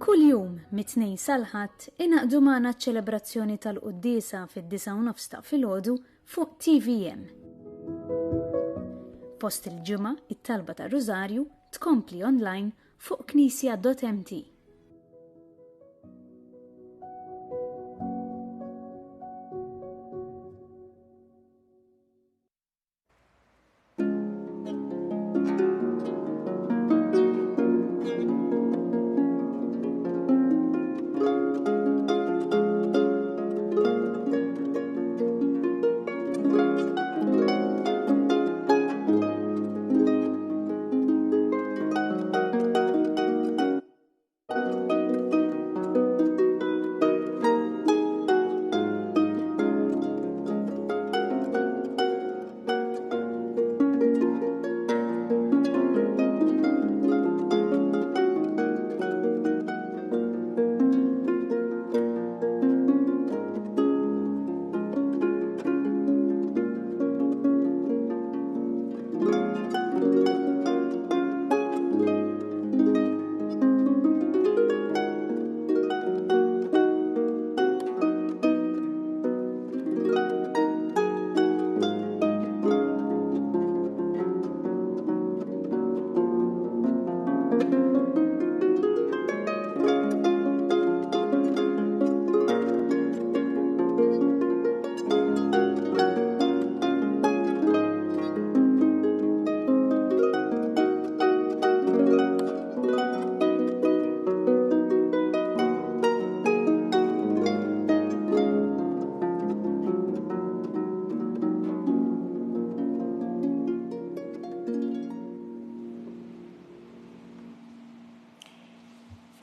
Kuljum, mit-Tnejn sal-Ħadd, ingħaqdu magħna ċ-ċelebrazzjoni tal-quddiesa fid-disgħa u nofs ta' filgħodu fuq TVM. Fost il-ġimgħa, it-talba tar-Rużarju tkompli online fuq knisja.mt.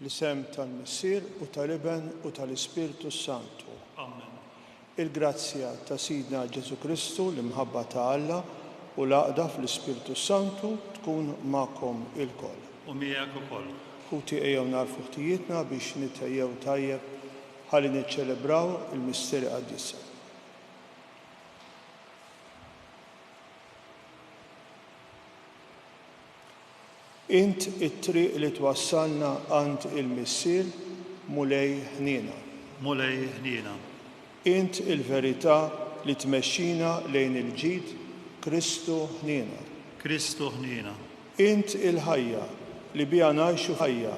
Fl-isem tal-Missier u tal-Iben u tal-Ispirtu s-Santu. Amen. Il-grazzja ta' Sidna Ġesù Kristu, l-imħabba ta' Alla, u l-għaqda fl-Ispirtu s-Santu tkun magħkom ilkoll. U miegħek ukoll. Ħuti ejjew nagħrfu ħtijietna biex nitħejjew tajjeb ħalli niċċelebraw il-misteri qaddisa. Int it-triq li twassalna għand il-Missier, Mulej ħniena. Mulej ħniena. Int il-verità li tmexxina lejn il-ġid, Kristu ħniena. Kristu ħniena. Int il-ħajja li biha ngħixu ħajja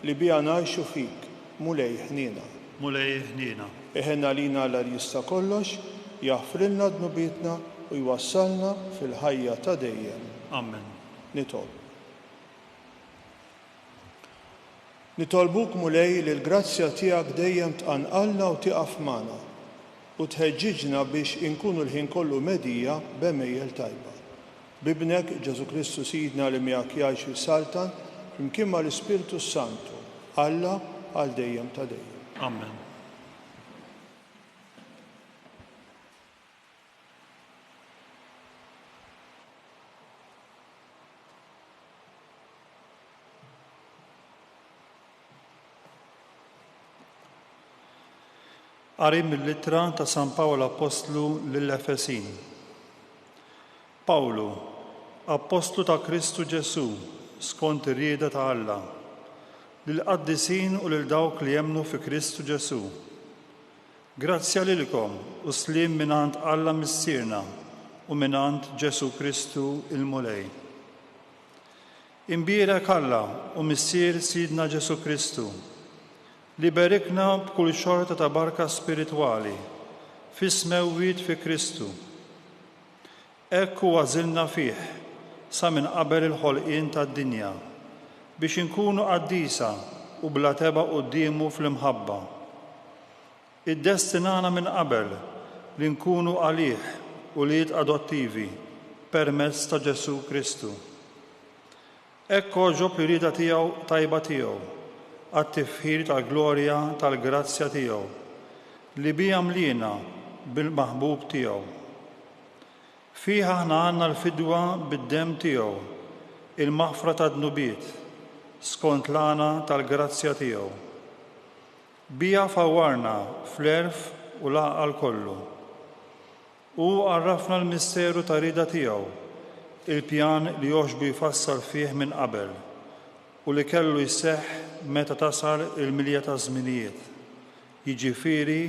li biha ngħixu fik, Mulej ħniena. Mulej ħniena. Iħenn għalina Alla li jista' kollox, jaħfrilna dnubietna u jwassalna fil-ħajja ta' dejjem. Amen. Nitolbu. Nitolbuk, Mulej, li l-grazzja tiegħek dejjem tqanqalna u tieqaf magħna, u tħeġġiġna biex inkunu l-ħin kollu medhija b'għemejjel tajba. B'Ibnek, Ġesù Kristu Sidna li miegħek jgħix u jsaltan, flimkien mal-Ispirtu s-Santu, Alla għal dejjem ta' dejjem. Amen. Qari mill-Ittra ta' San Pawl Appostlu lill-Efesin. Pawlu, appostlu ta' Kristu Ġesù, skont ir-rieda ta' Alla, lill-qaddisin u lil dawk li jemmnu fi Kristu Ġesù. Grazzja lilkom u sliem mingħand Alla Missierna u mingħand Ġesù Kristu l-Mulej. Imbierek Alla u Missier Sidna Ġesù Kristu, li berikna b'kull xorta ta' barka spiritwali fis-smewwiet fi Kristu. Hekk hu għażilna fih sa minn qabel il-ħolqien tad-dinja, biex inkunu qaddisa u bla tebgħa quddiemu fl-imħabba. Iddestinana minn qabel li nkunu għalih ulied adottivi permezz ta' Ġesù Kristu. Hekk għoġob l-irieda tiegħu tajba tiegħu, għat-tifħir tal-glorja tal-grazzja tiegħu, li biha mliena bil-Maħbub tiegħu. Fih aħna għandna l-fidwa bid-demm tiegħu, il-maħfra tad-dnubiet, skont l-għana tal-grazzja tiegħu. Biha fawwarna fl-għerf u l-għaqal kollu. Hu għarrafna l-misteru tar-rieda tiegħu, il-pjan li għoġbu jfassal fih minn qabel, u li kellu jseħħ meta tasal il-milja taż-żminijiet, jiġifieri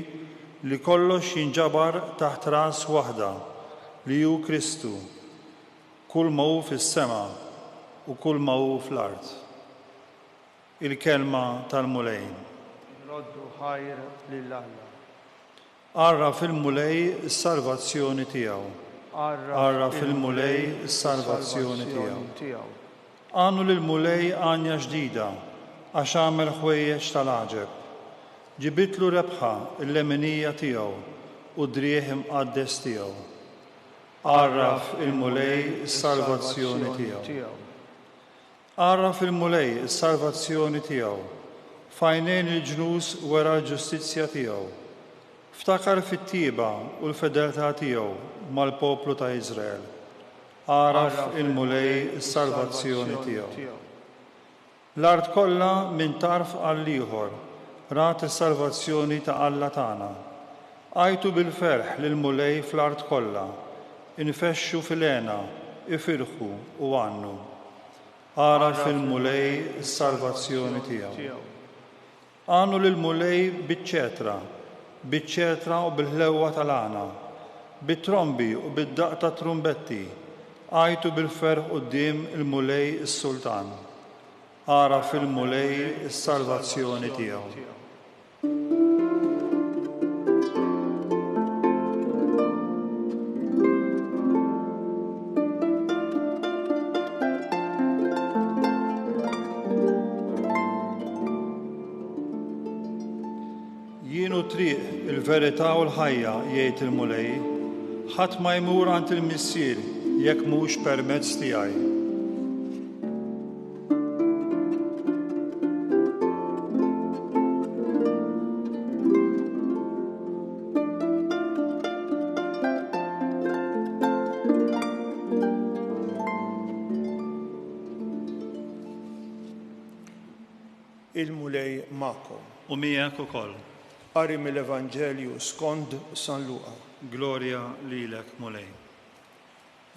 li kollox jinġabar taħt ras waħda, li hu Kristu, kull ma hu fis-sema u kull ma hu fl-art. Il-Kelma tal-Mulej. Inroddu ħajr lil Alla. Għarraf il-Mulej is-salvazzjoni tiegħu. Għarraf il-Mulej is-salvazzjoni tiegħu. Għannu lill-Mulej għanja ġdida, għax għamel ħwejjeġ tal-għaġeb. Ġibitlu rebħa l-leminija tiegħu u d-driegħ imqaddes tiegħu. Għarraf il-Mulej is-salvazzjoni tiegħu. Għarraf il-Mulej is-salvazzjoni tiegħu, f'għajnejn il-ġnus wera l-ġustizzja tiegħu. Ftakar fit-tjieba u l-fedeltà tiegħu mal-poplu ta' Iżrael. Għaraf il-Mulej is-salvazzjoni tiegħu. L-art kollha minn tarf għall-ieħor rat is-salvazzjoni ta' Alla tagħna. Għajtu bil-ferħ lill-Mulej fl-art kollha, infexxu fil-hena, ifirħu u għannu. Agħraf il-Mulej is-salvazzjoni tiegħu. Għannu lill-Mulej biċ-ċetra, biċ-ċetra u bil-ħlewwa tal-għana, bit-trombi u bid-daqq tat-trumbetti, għajtu bil-ferħ quddiem il-Mulej is-Sultan. Agħraf il-Mulej is-salvazzjoni tiegħu. Jien hu t-triq, il-verità u l-ħajja, jgħid il-Mulej. Ħadd ma jmur għand il-Missier jekk mhux permezz tiegħi. Il-Mulej magħkom. U miegħek ukoll. Qari mill-Evanġelju skond San Luqa. Glorja lilek, Mulej.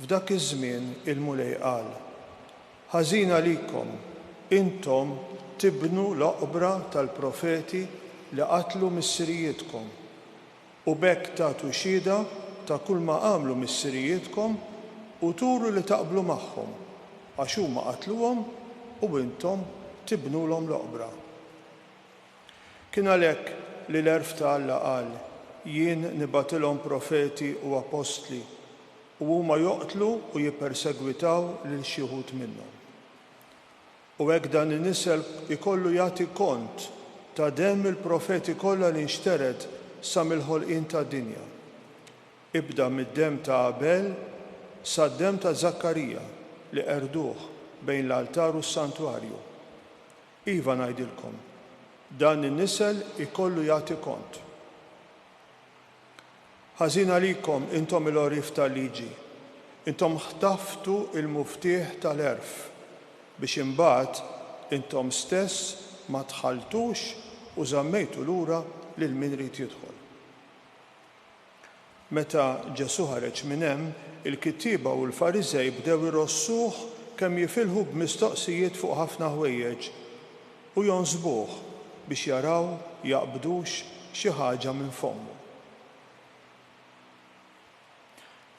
F'dak iż-żmien il-Mulej qal, Ħażin għalikom, intom tibnu l-oqbra tal-profeti li qatlu missirijietkom, u b'hekk tagħtu xhieda ta' kulma għamlu missirijietkom u turu li taqblu magħhom, għax huma qatluhom u intom tibnulhom l-oqbra. Kien għalhekk li l-għerf ta' Alla qal, 'Jien nibgħatilhom profeti u appostli, u huma joqtlu u jippersegwitaw lil xi wħud minnhom. U hekk dan in-nisel ikollu jagħti kont ta' demm il-profeti kollha li nxtered sa mill-ħolqien tad-dinja, ibda mid-demm ta' Abel sad-demm ta' Żakkarija li qerduh bejn l-altar u s-santwarju. Iva ngħidilkom, dan in-nisel ikollu jagħti kont. Ħażin għalikom intom il-għorrief tal-liġi, intom ħtaftu l-muftieħ tal-għerf, biex imbagħad intom stess ma dħaltux u żammejtu lura lil min ried jidħol. Meta Ġesù ħareġ minn hemm, il-kittieba u l-Fariżej bdew irossuh kemm jifilħu b'mistoqsijiet fuq ħafna ħwejjeġ u jonsbuh biex jaraw jaqbdux xi ħaġa minn fommu.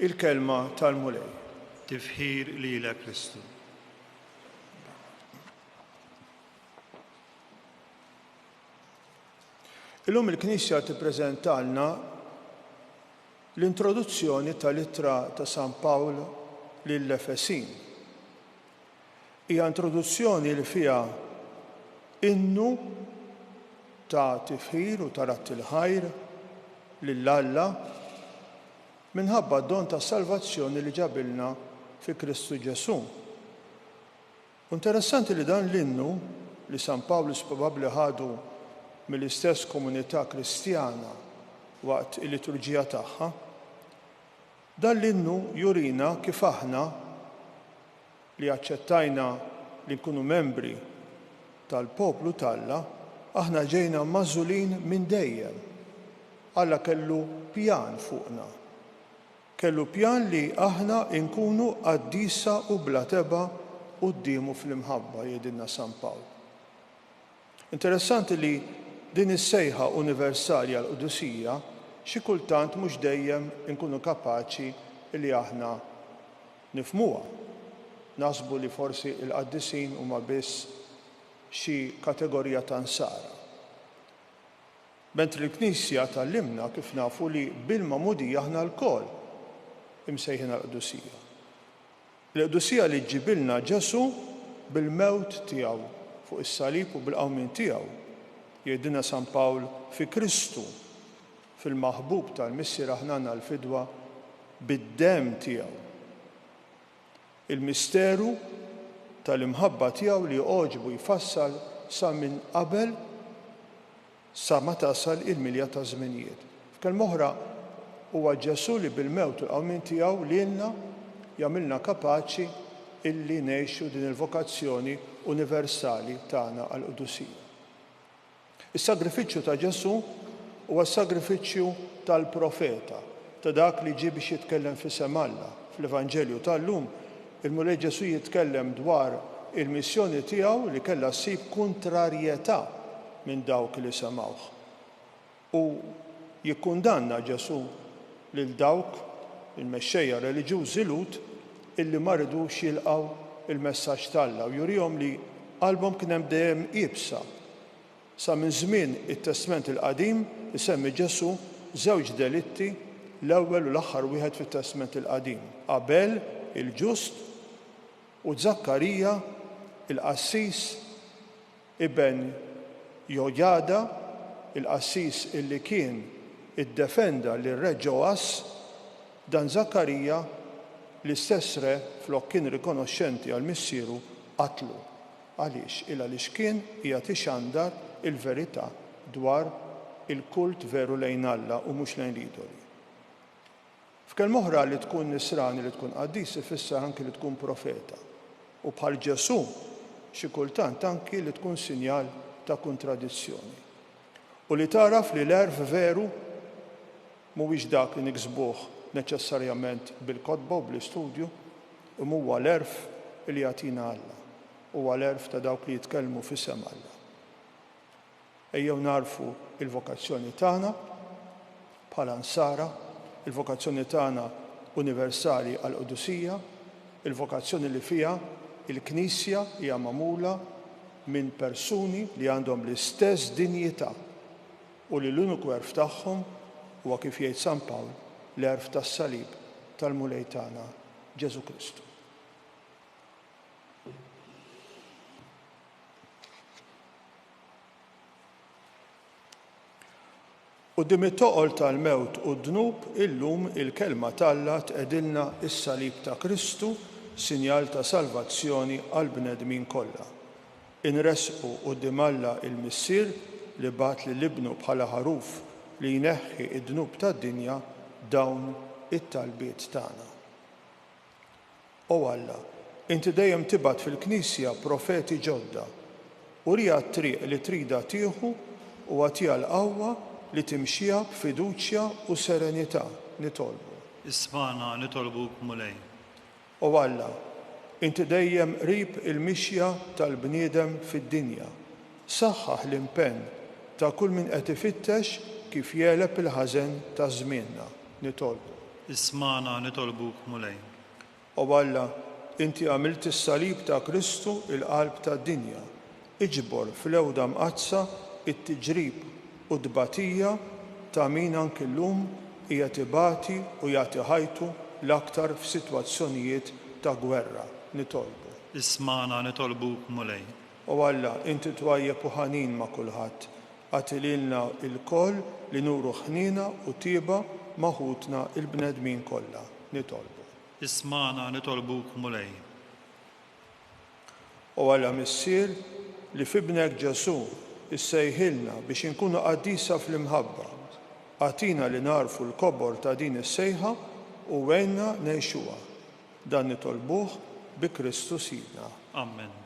Il-Kelma tal-Mulej. Tifħir lilek Kristu. Illum il-Knisja tippreżentalna l-introduzzjoni tal-ittra ta' San Pawl lill-Efesin. Hija introduzzjoni li fiha innu ta' tifħir u ta' radd il-ħajr lil Alla minħabba d-don tas-salvazzjoni li ġabilna fi Kristu Ġesù. U interessanti li dan l-innu, li San Pawlus probabbli ħadu mill-istess komunità Kristjana waqt il-liturġija tagħha, dan l-innu jurina kif aħna, li aċċettajna li nkunu membri tal-poplu t'Alla, aħna ġejna magħżulin minn dejjem. Alla kellu pjan fuqna. Kellu pjan li aħna nkunu qaddisa u bla tebgħa quddiemu fl-imħabba, jgħidilna San Pawl. Interessanti li din is-sejħa universali għall-qdusija xi kultant mhux dejjem inkunu kapaċi li aħna nifhmuha. Naħsbu li forsi l-qaddisin huma biss xi kategorija ta' nsara. Mentri l-Knisja tgħallimna kif nafu li bil-magħmudija aħna lkoll imsejħin għall-qdusija. Il-qdusija li ġġibilna Ġesù bil-mewt tiegħu fuq is-salib u bil-qawmien tiegħu, jgħidilna San Pawl, fi Kristu, fil-maħbub tal-Missier aħna għandna l-fidwa bid-demm tiegħu. Il-misteru tal-imħabba tiegħu li għoġbu jfassal sa minn qabel sa ma tasal il-milja taż-żminijiet. F'kelma oħra, huwa Ġesù li bil-mewt u l-qawmien tiegħu lilna jagħmilna kapaċi illi ngħixu din il-vokazzjoni universali tagħna għall-qdusija. Is-sagrifiċċju ta' Ġesù huwa s-sagrifiċċju tal-profeta, ta' dak li ġie biex jitkellem f'isem Alla. Fl-Evanġelju tal-lum, il-Mulej Ġesù jitkellem dwar il-missjoni tiegħu li kellha ssib kuntrarjetà minn dawk li semgħuh. U jikkundanna Ġesù lil dawk il-mexxejja reliġjużi Lhud illi ma ridux jilqgħu l-messaġġ t'Alla u jurihom li qalbhom kien hemm dejjem iebsa. Sa minn żmien it-Testment il-Qadim isemmi Ġesù żewġ delitti, l-ewwel u l-aħħar wieħed fit-Testment il-Qadim, Abel il-ġust u Żakkarija il-qassis iben Jojada, il-qassis illi kien iddefenda lir-re Ġoas, dan Żakkarija, l-istess re, flok kien rikonoxxenti għal missieru, qatlu. Għaliex? Il għaliex kien qiegħed ixandar il-verità dwar il-kult veru lejn Alla u mhux lejn l-idoli. F'kelma oħra, li tkun Nisrani, li tkun qaddis ifisser anki li tkun profeta. U bħal Ġesù, xi kultant anki li tkun sinjal ta' kuntradizzjoni. U li tagħraf li l-għerf veru mhuwiex dak li niksbuh neċessarjament bil-kotba u bl-istudju, imma huwa l-għerf li jagħtina Alla. Huwa l-għerf ta' dawk li jitkellmu f'isem Alla. Ejjew nagħrfu l-vokazzjoni tagħna bħala Nsara, il-vokazzjoni tagħna universali għall-qdusija, il-vokazzjoni li fiha l-Knisja hija magħmula minn persuni li għandhom l-istess dinjità u li l-uniku għerf tagħhom huwa kif jgħid San Pawl, l-għerf tas-salib tal-Mulej tagħna Ġesù Kristu. Quddiem it-toqol tal-mewt u d-dnub, illum il-Kelma t'Alla tqegħdilna s-salib ta' Kristu, sinjal ta' salvazzjoni għall-bnedmin kollha. Inressqu quddiem Alla l-Missier li bagħat lil Ibnu bħala ħaruf li jneħħi d-dnub tad-dinja dawn it-talbiet tagħna. O Alla, inti dejjem tibgħat fil-Knisja profeti ġodda. Uriha t-triq li tridha tieħu u agħtiha l-qawwa li timxiha b'fiduċja u serenità, nitolbu. Ismagħna, nitolbuk, Mulej. O Alla, inti dejjem qrib il-mixja tal-bniedem fid-dinja. Saħħaħ l-impenn ta' kull min qed ifittex kif jegħleb il-ħażen ta' żmienna, nitolbu. Ismagħna, nitolbuk, Mulej. O Alla, inti għamilt is-salib ta' Kristu l-qalb tad-dinja. Iġbor fl-għewda mqaddsa t-tiġrib u t-tbatija ta' min anki llum qiegħed ibati u jagħti ħajtu l-aktar f'sitwazzjonijiet ta' gwerra. Nitolbu. Ismagħna, nitolbuk, Mulej. O Alla, inti twajjeb u ħanin ma' kulħadd. Agħti lilna lkoll li nuru ħniena u tjieba ma' ħutna l-bnedmin kollha. Nitolbu. Ismagħna, nitolbuk, Mulej. O Alla Missier, li f'Ibnek Ġesù issejħilna biex inkunu qaddisa fl-imħabba, agħtina li nagħrfu l-kobor ta' din is-sejħa u għinna ngħixuha. Dan nitolbuh bi Kristu Sidna. Amen.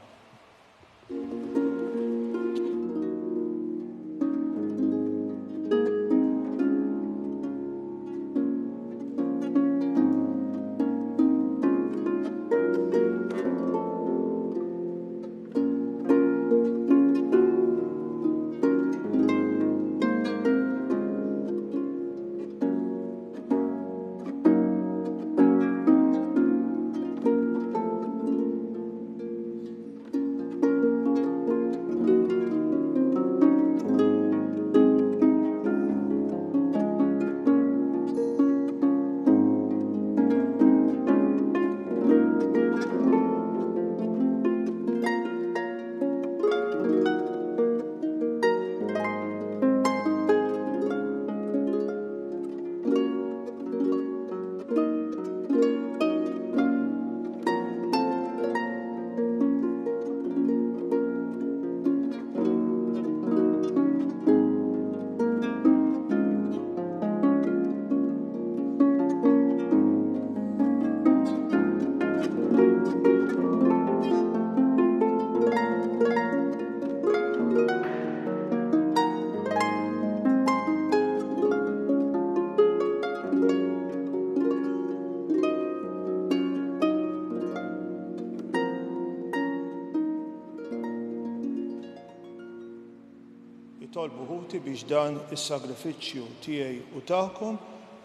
Itolbu ħuti biex dan is-sagrifiċċju tiegħi u tagħkom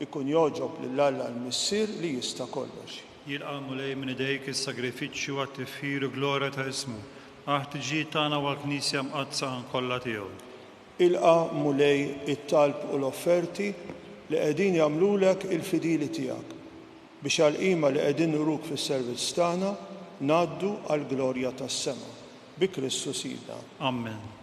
ikun jogħġob lil Alla l-Missier li jista' kollox. Jilqa' l-Mulej minn idejk is-sagrifiċċju għat-tifħir u glorja ta' ismu, għall-ħtiġijiet tagħna u għall-Knisja mqaddsa kollha tiegħu. Ilqa', Mulej, it-talb u l-offerti li qegħdin jagħmlulek il-fidili tiegħek, biex għall-qima li qegħdin nuruk fis-servizz tagħna ngħaddu għall-glorja tas-sema. Bi Kristu Sidna. Ammen.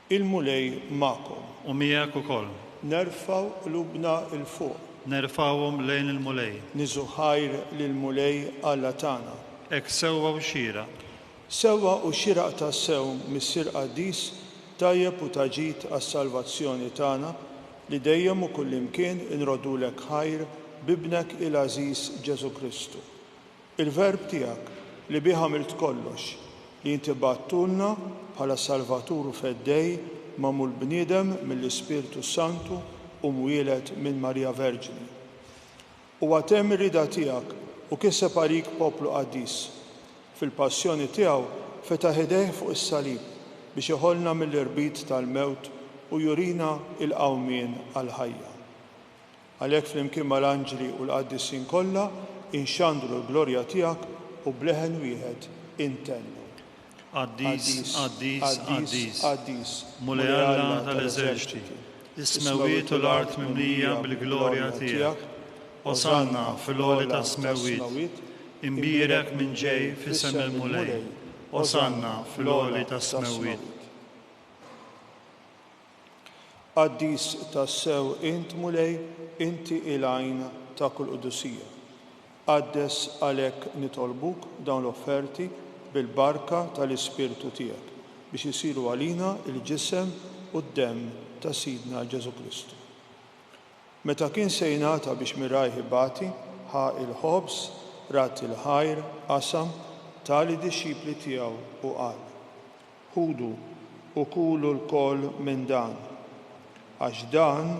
Il-Mulej magħkom. U miegħek ukoll. Nerfgħu qlubna 'l fuq. Nerfgħuhom lejn il-Mulej. Niżu ħajr lill-Mulej Alla tagħna. Hekk sewwa u xieraq. Sewwa u xieraq tassew, Missier qaddis, tajjeb u ta' ġid għas-salvazzjoni tagħna, li dejjem u kullimkien inroddulek ħajr b'Ibnek il-għażiż Ġesù Kristu. Il-Verb tiegħek, li bih għamilt kollox, li inti bgħattulna bħala Salvatur u Feddej magħmul bniedem mill-Ispirtu s-Santu u mwieled minn Marija Verġni. Huwa temm ir-rieda tiegħek u kiseb għalik poplu qaddis. Fil-passjoni tiegħu fetaħ idejh fuq is-salib biex iħollna mill-irbit tal-mewt u jurina l-qawmien għall-ħajja. Għalhekk flimkien mal-anġli u l-qaddisin kollha inxandru l-glorja tiegħek u b'leħen wieħed intennu. Qaddis, qaddis, qaddis, qaddis, Mulej Alla tal-eżerċti, is-smewwiet u l-art mimlija bil-glorja tiegħek. Osanna fil-għoli tas-smewwiet. Imbierek min ġej f'isem il-Mulej. Osanna fil-għoli tas-smewwiet. Qaddis tassew int, Mulej, inti hi l-għajn ta' kull qdusija. Qaddes għalhekk nitolbuk dawn l-offerti bil-barka tal-Ispirtu tiegħek, biex isiru għalina l-ġisem u d-demm ta' Sidna Ġesù Kristu. Meta kien se jingħata biex mirajh ibati, ħa l-ħobż, radd il-ħajr, qasam, ta lid-dixxipli tiegħu u qal, Ħudu u kulu lkoll minn dan, għax dan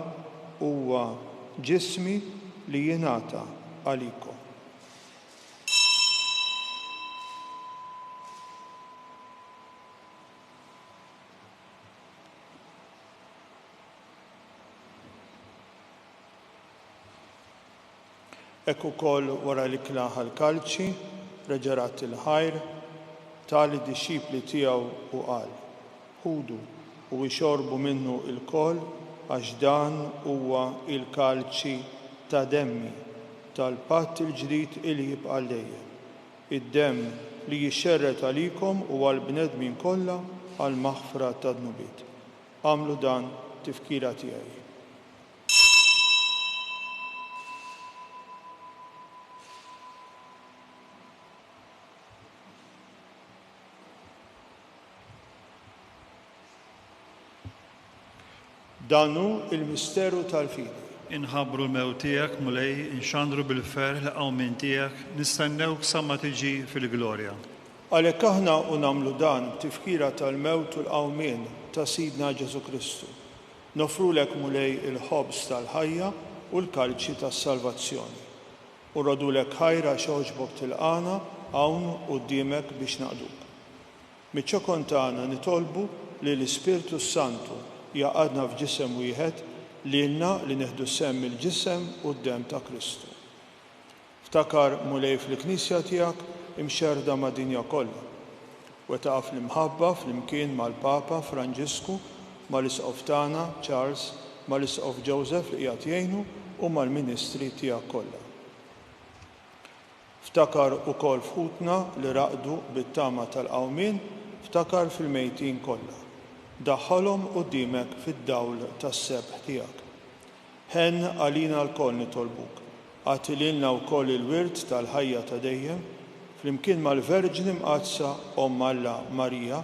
huwa ġismi li jingħata għalikom. Hekk ukoll wara li klaħa l-kalċi, reġa' radd il-ħajr, ta lid-dixxipli tiegħu u qal, Ħudu u ixorbu minnu lkoll għax dan huwa l-kalċi ta' demmi, tal-patt il-ġdid li jibqa' għal dejjem, id-demm li jixxerred għalikom u għall-bnedmin kollha għall-maħfra tad-dnubiet. Agħmlu dan tifkira tiegħi. Dan hu l-misteru tal-fidi. Inħabbru l-mewt tiegħek, Mulej, inxandru bil-ferħ l-qawmien tiegħek, nistennewk sa ma tiġi fil-glorja. Għalhekk aħna u nagħmlu dan b'tifkira tal-mewt u l-qawmien ta' Sidna Ġesù Kristu. Noffrulek, Mulej, il-ħobż tal-ħajja u l-kalċi tas-salvazzjoni. U rrodulek ħajr għax għoġbok tilqagħna hawn quddiemek biex naqduk. Miċ-ċokon tagħna nitolbu li l-Ispirtu s-Santu jgħaqqadna f'ġisem wieħed lilna li nieħdu sehem mill-ġisem u d-demm ta' Kristu. Ftakar, Mulej, fil-Knisja tiegħek imxerrda mad-dinja kollha. Wettaqha fl-imħabba flimkien mal-Papa Franġisku, mal-Isqof tagħna, Charles, mal-Isqof Joseph li qiegħed jgħinu u mal-ministri tiegħek kollha. Ftakar ukoll f'ħutna li raqdu bit-tama tal-qawmien, ftakar fil-mejtin kollha. Daħħalhom quddiemek fid-dawl tas-sebħ tiegħek. Ħenn għalina lkoll nitolbuk. Agħti lilna wkoll il-wirt tal-ħajja ta' dejjem, flimkien mal-Verġni Mqaddsa Omm Alla Marija,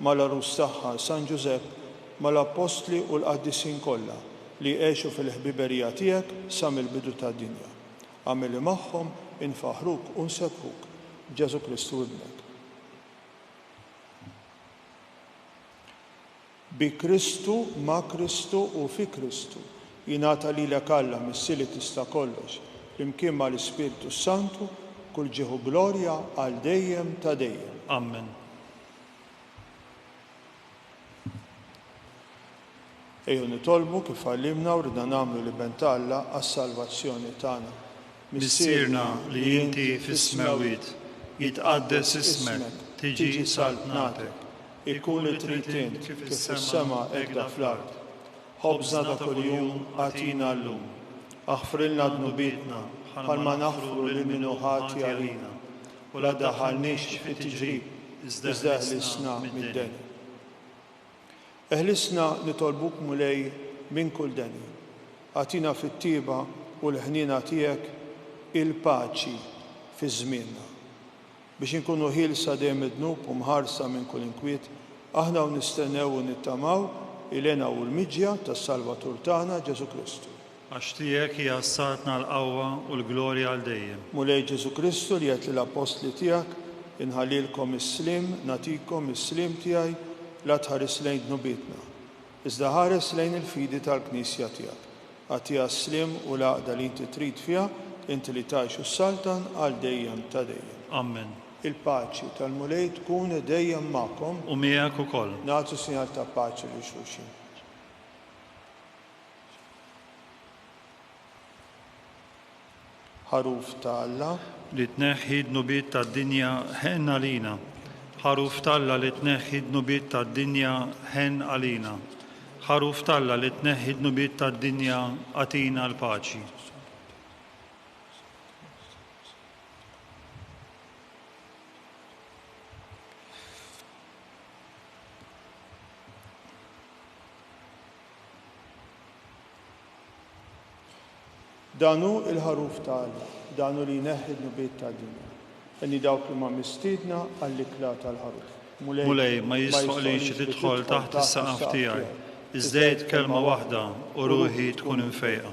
mal-Għarus tagħha San Ġużepp, mal-Appostli u l-qaddisin kollha li għexu fil-ħbiberija tiegħek sa mill-bidu tad-dinja. Agħmel li magħhom infaħħruk u nsebbħuk, b'Ġesù Kristu Ibnek. Bi Kristu, ma' Kristu u fi Kristu, jingħata lilek Alla, Missier li tista' kollox, flimkien ma' l-Ispirtu s-Santu, kull ġieħ u glorja għal dejjem ta' dejjem. Ammen. Ejjew nitolbu kif għallimna u ridna nagħmlu l-Iben ta' Alla għas-salvazzjoni tagħna. Missierna li inti fis-smewwiet, jitqaddes ismek, tiġi saltnatek, ikun li trid int kif fis-sema hekk fl-art. Ħobżna ta' kuljum agħtina llum. Aħfrilna dnubietna bħalma naħfru lil min hu ħati għalina. U la ddaħħalniex fi tiġrib, iżda eħlisna mid-deni. Eħlisna nitolbuk Mulej minn kull deni. Agħtina fit-tjieba u l-ħniena tiegħek il-paċi fi żmienna. Biex inkunu ħielsa dejjem mid-dnub u mħarsa minn kull inkwiet, aħna u nistennew u nittamaw il-hena u l-miġja tas-Salvatur tagħna Ġesù Kristu. Għax tiegħek hija s-saltna l-qawwa u l-glorja għal dejjem. Mulej Ġesù Kristu li għedt lill-appostli tiegħek, Inħallilkom is-sliem, nagħtikom is-sliem tiegħi, la tħares lejn dnubietna, iżda ħares lejn il-fidi tal-Knisja tiegħek. Agħtiha s-sliem u l-għaqda li inti trid fiha, inti li tgħix u ssaltan għal dejjem ta' dejjem. Ammen. Il-paċi tal-Mulej tkun dejjem magħkom. U miegħek ukoll. Nagħtu sinjal ta' paċi lil xulxin. Ħaruf ta' Alla. Li tneħħi d-dnubiet tad-dinja, ħenn għalina. Ħaruf t'Alla li tneħħi d-dnubiet tad-dinja, ħenn għalina. Ħaruf t'Alla li tneħħi d-dnubiet tad-dinja, agħtina l-paċi. Dan hu l-Ħaruf ta' Alla, dan hu li jneħħi d-dnubiet tad-dinja. Henni dawk li huma mistiedna għall-ikla tal-Ħaruf. Mulej, ma jistħoqqlix li tidħol taħt is-saqaf tiegħi, iżda għid kelma waħda u ruħi tkun imfejqa.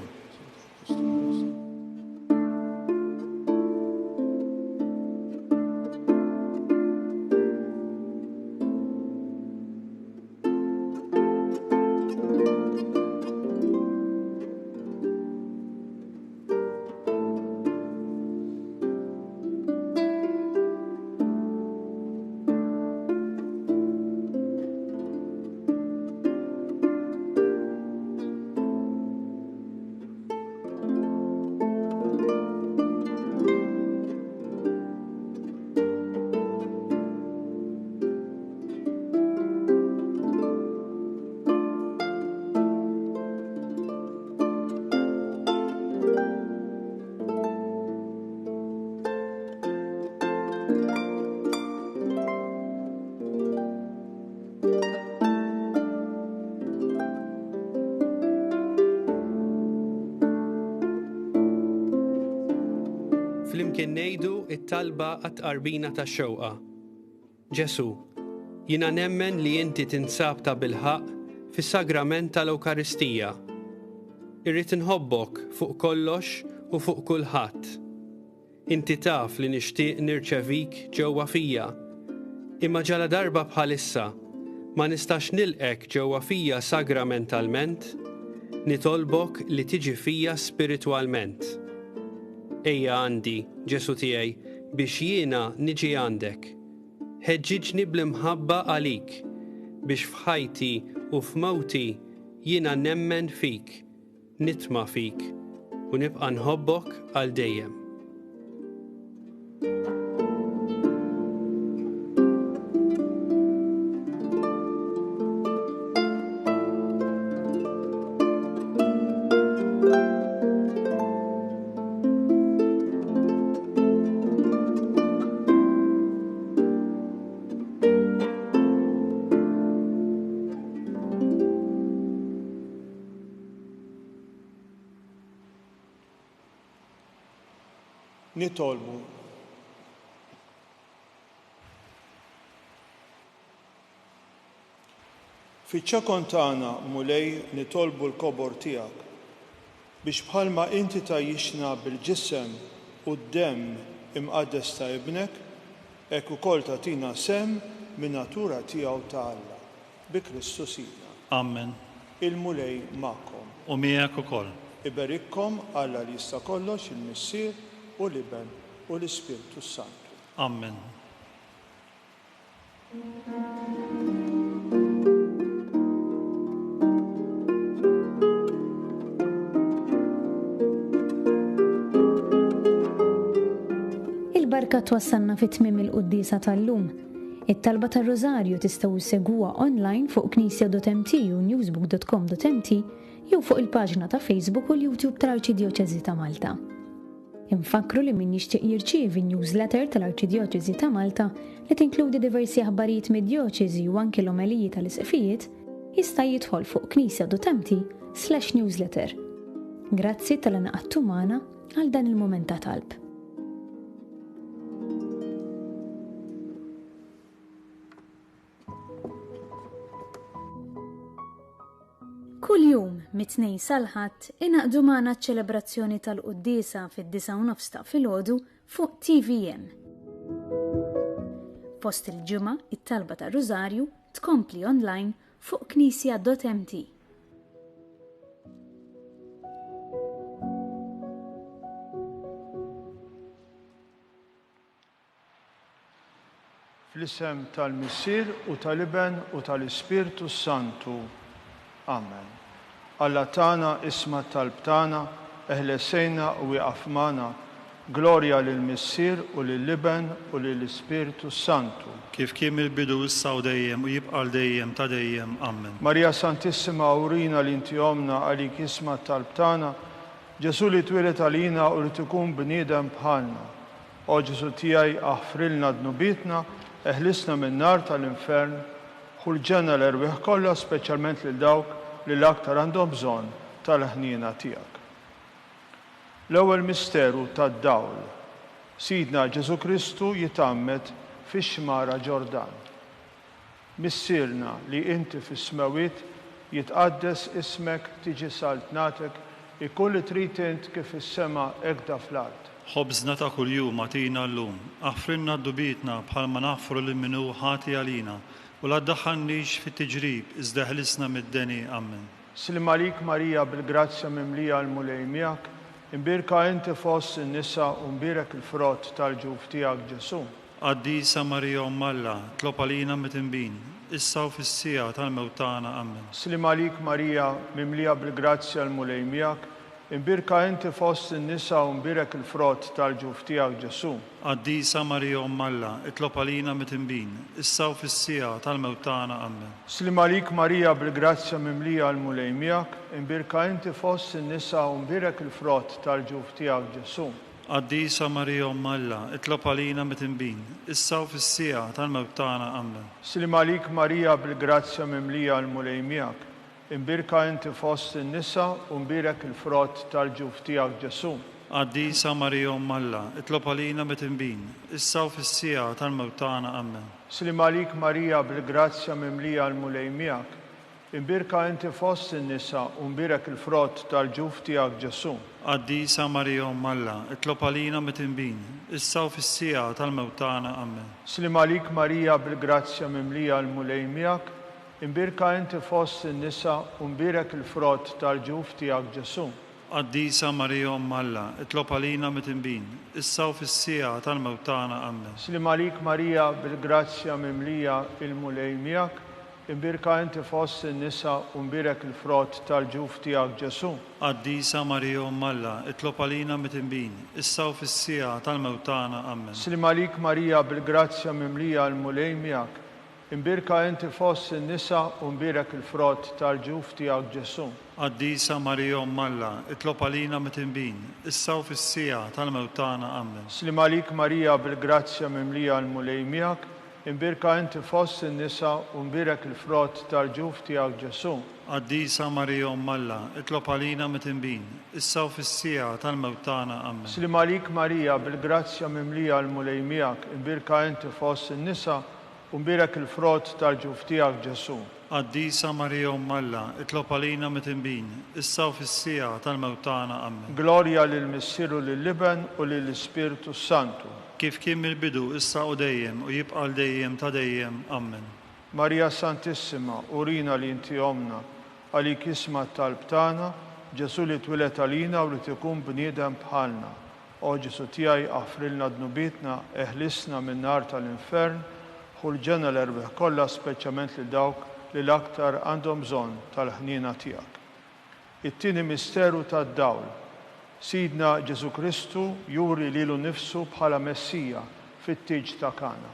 Flimkien ngħidu t-talba għat-tqarbina tax-xewqa. Ġesù, jiena nemmen li inti tinsab tabilħaqq fis-sagrament tal-Ewkaristija. Irrid inħobbok fuq kollox u fuq kulħadd. Inti taf li nixtieq nirċevik ġewwa fija, imma ġaladarba bħalissa ma nistax nilqgħek ġewwa fija sagramentalment, nitolbok li tiġi fija spiritwalment. Ejja għandi, Ġesù tiegħi, biex jiena niġi għandek. Ħeġġiġni bl-imħabba għalik, biex f'ħajti u f'mewti jiena nemmen fik, nitma' fik, u nibqa' nħobbok għal dejjem. Nitolbu. Fiċ-ċokon tagħna, Mulej, nitolbu l-kobor tiegħek, biex bħalma inti tgħajjixna bil-ġisem u d-demm imqaddes ta' Ibnek, hekk ukoll tagħtina sehem min-natura tiegħu ta' Alla. Bi Kristu Sidna. Amen. Il-Mulej magħkom. U miegħek ukoll. Iberikkom Alla li jista' kollox, il-Missier, u l-Iben, u l-Ispirtu s-Santu. Amen. Il-mużika twassalna fi tmiem il-quddiesa tal-lum. It-talba tar-Rużarju tistgħu ssegwuha online fuq knisja.mt u newsbook.com.mt jew fuq il-paġna ta' Facebook u l-YouTube tal-Arċidjoċesi ta' Malta. Infakkru li min jixtieq jirċievi newsletter tal-Arċidjoċesi ta' Malta li tinkludi diversi aħbarijiet mid-djoċesi u anki l-omeliji tal-isqfijiet, jista' jidħol fuq knisja.mt/newsletter. Grazzi talli ngħaqadtu magħna għal dan il-mument ta' talb. Kuljum, mit-Tnejn sal-Ħadd, ingħaqdu magħna ċ-ċelebrazzjoni tal-quddiesa fid-9:30 ta' filgħodu fuq TVM. Fost il-ġimgħa, it-talba tar-Rużarju tkompli online fuq knisja.mt. Fl-isem tal-Missier u tal-Iben u tal-Ispirtu s-Santu. Amen. Alla tagħna, isma' t-talb tagħna, eħles għinna u ieqaf magħna. Glorja lill-Missier u lill-Iben u lill-Ispirtu s-Santu. Kif kien mill-bidu issa u dejjem u jibqa' għal dejjem ta' dejjem. Amen. Marija Santissima urina li inti Ommna għalik isma' t-talb tagħna, Ġesù li twieled għalina u ried ikun bniedem bħalna. O Ġesù tiegħi aħfrilna dnubietna, eħlisna min-nar tal-infern, ħu l-ġenna l-erwieħ kollha speċjalment lil dawk li l-aktar għandhom bżonn tal-ħniena tiegħek. L-ewwel misteru tad-dawl. Sidna Ġesù Kristu jitgħammed fix-xmara Ġordan. Missierna li inti fis-smewwiet, jitqaddes ismek, tiġi saltnatek, ikun li trid int kif fis-sema hekda fl-art. Ħobżna ta' kuljum agħtina llum. Aħfrilna dnubietna bħalma naħfru lil min hu ħati għalina, u la ddaħħalnix fit-tiġrib, iżda eħlisna mid-deni. Ammen. Sliem għalik Marija bil-grazzja mimlija l-Mulej miegħek, imbierka inti fost in-nisa u mbierek il-frott tal-ġuf tiegħek Ġesù. Qaddisa Marija Omm Alla, tlob għalina midinbin, issa u fis-siegħa tal-mewt tagħna. Ammen. Sliem għalik Marija, mimlija bil-grazzja l-Mulej miegħek, imbierka inti fost in-nisa u mbierek il-frott tal-ġuf tiegħek Ġesù. Qaddisa Marija Omm Alla, itlob għalina midinbin, issa u fis-siegħa tal-mewt tagħna. Ammen. Sliem għalik Marija bil-grazzja mimlija l-Mulej miegħek, imbierka inti fost in-nisa u mbierek il-frott tal-ġuf tiegħek Ġesù. Qaddisa Marija Omm Alla, itlob għalina midinbin, issa u fis-siegħa tal-mewt tagħna. Ammen. Sliem għalik Marija bil-grazzja mimlija l-Mulej miegħek, imbierka inti fost in-nisa u mbierek il-frott tal-ġuf tiegħek Ġesù. Qaddisa Marija Omm Alla, itlob għalina midinbin, issa u fis-siegħa tal-mewt tagħna. Ammen. Sliem għalik Marija bil-grazzja mimlija l-Mulej miegħek, Imbierka inti fost in-nisa u mbierek il-frott tal-ġuf tiegħek Ġesù. Qaddisa Marija Omm Alla, itlob għalina midinbin, issa u fis-siegħa tal-mewt tagħna. Ammen. Sliem għalik Marija bil-grazzja mimlija l-Mulej miegħek, imbierka inti fost in-nisa u mbierek il-frott tal-ġuf tiegħek Ġesù. Qaddisa Marija Omm Alla, itlob għalina midinbin, issa u fis-siegħa tal-mewt tagħna. Ammen. Sliem għalik Marija bil-grazzja mimlija il-Mulej miegħek, Imbierka inti fost in-nisa u mbierek il-frott tal-ġuf tiegħek Ġesù. Qaddisa Marija Omm Alla, itlob għalina midinbin, issa u fis-siegħa tal-mewt tagħna. Ammen. Sliem għalik Marija bil-grazzja mimlija l-Mulej miegħek, imbierka inti fost in-nisa u mbierek il-frott tal-ġuf tiegħek Ġesù. Qaddisa Marija Omm Alla, itlob għalina midinbin, issa u fis-siegħa tal-mewt tagħna. Ammen. Sliem għalik Marija bil-grazzja mimlija l-Mulej miegħek, Imbierka inti fost in-nisa u mbierek il-frott tal-ġuf tiegħek Ġesù. Qaddisa Marija Omm Alla, itlob għalina midinbin, issa u fis-siegħa tal-mewt tagħna. Ammen. Sliem għalik Marija, bil-grazzja mimlija l-Mulej miegħek, imbierka inti fost in-nisa u mbierek il-frott tal-ġuf tiegħek Ġesù. Qaddisa Marija Omm Alla, itlob għalina midinbin, issa u fis-siegħa tal-mewt tagħna. Ammen. Glorja lill-Missier u lill-Iben u lill-Ispirtu s-Santu. Kif kien mill-bidu, issa u dejjem, u jibqa' għal dejjem ta' dejjem. Ammen. Marija Santissima, urina li inti Ommna, għalik isma' t-talb tagħna, Ġesù li twieled għalina u ried ikun bniedem bħalna. O Ġesù tiegħi aħfrilna dnubietna, eħlisna min-nar tal-infern, ħu l-ġenna l-erwieħ kollha speċjalment lil dawk li l-aktar għandhom bżonn tal-ħniena tiegħek. It-tieni misteru tad-dawl. Sidna Ġesù Kristu juri lilu nnifsu bħala Messija. fit-tieġ ta' Kana.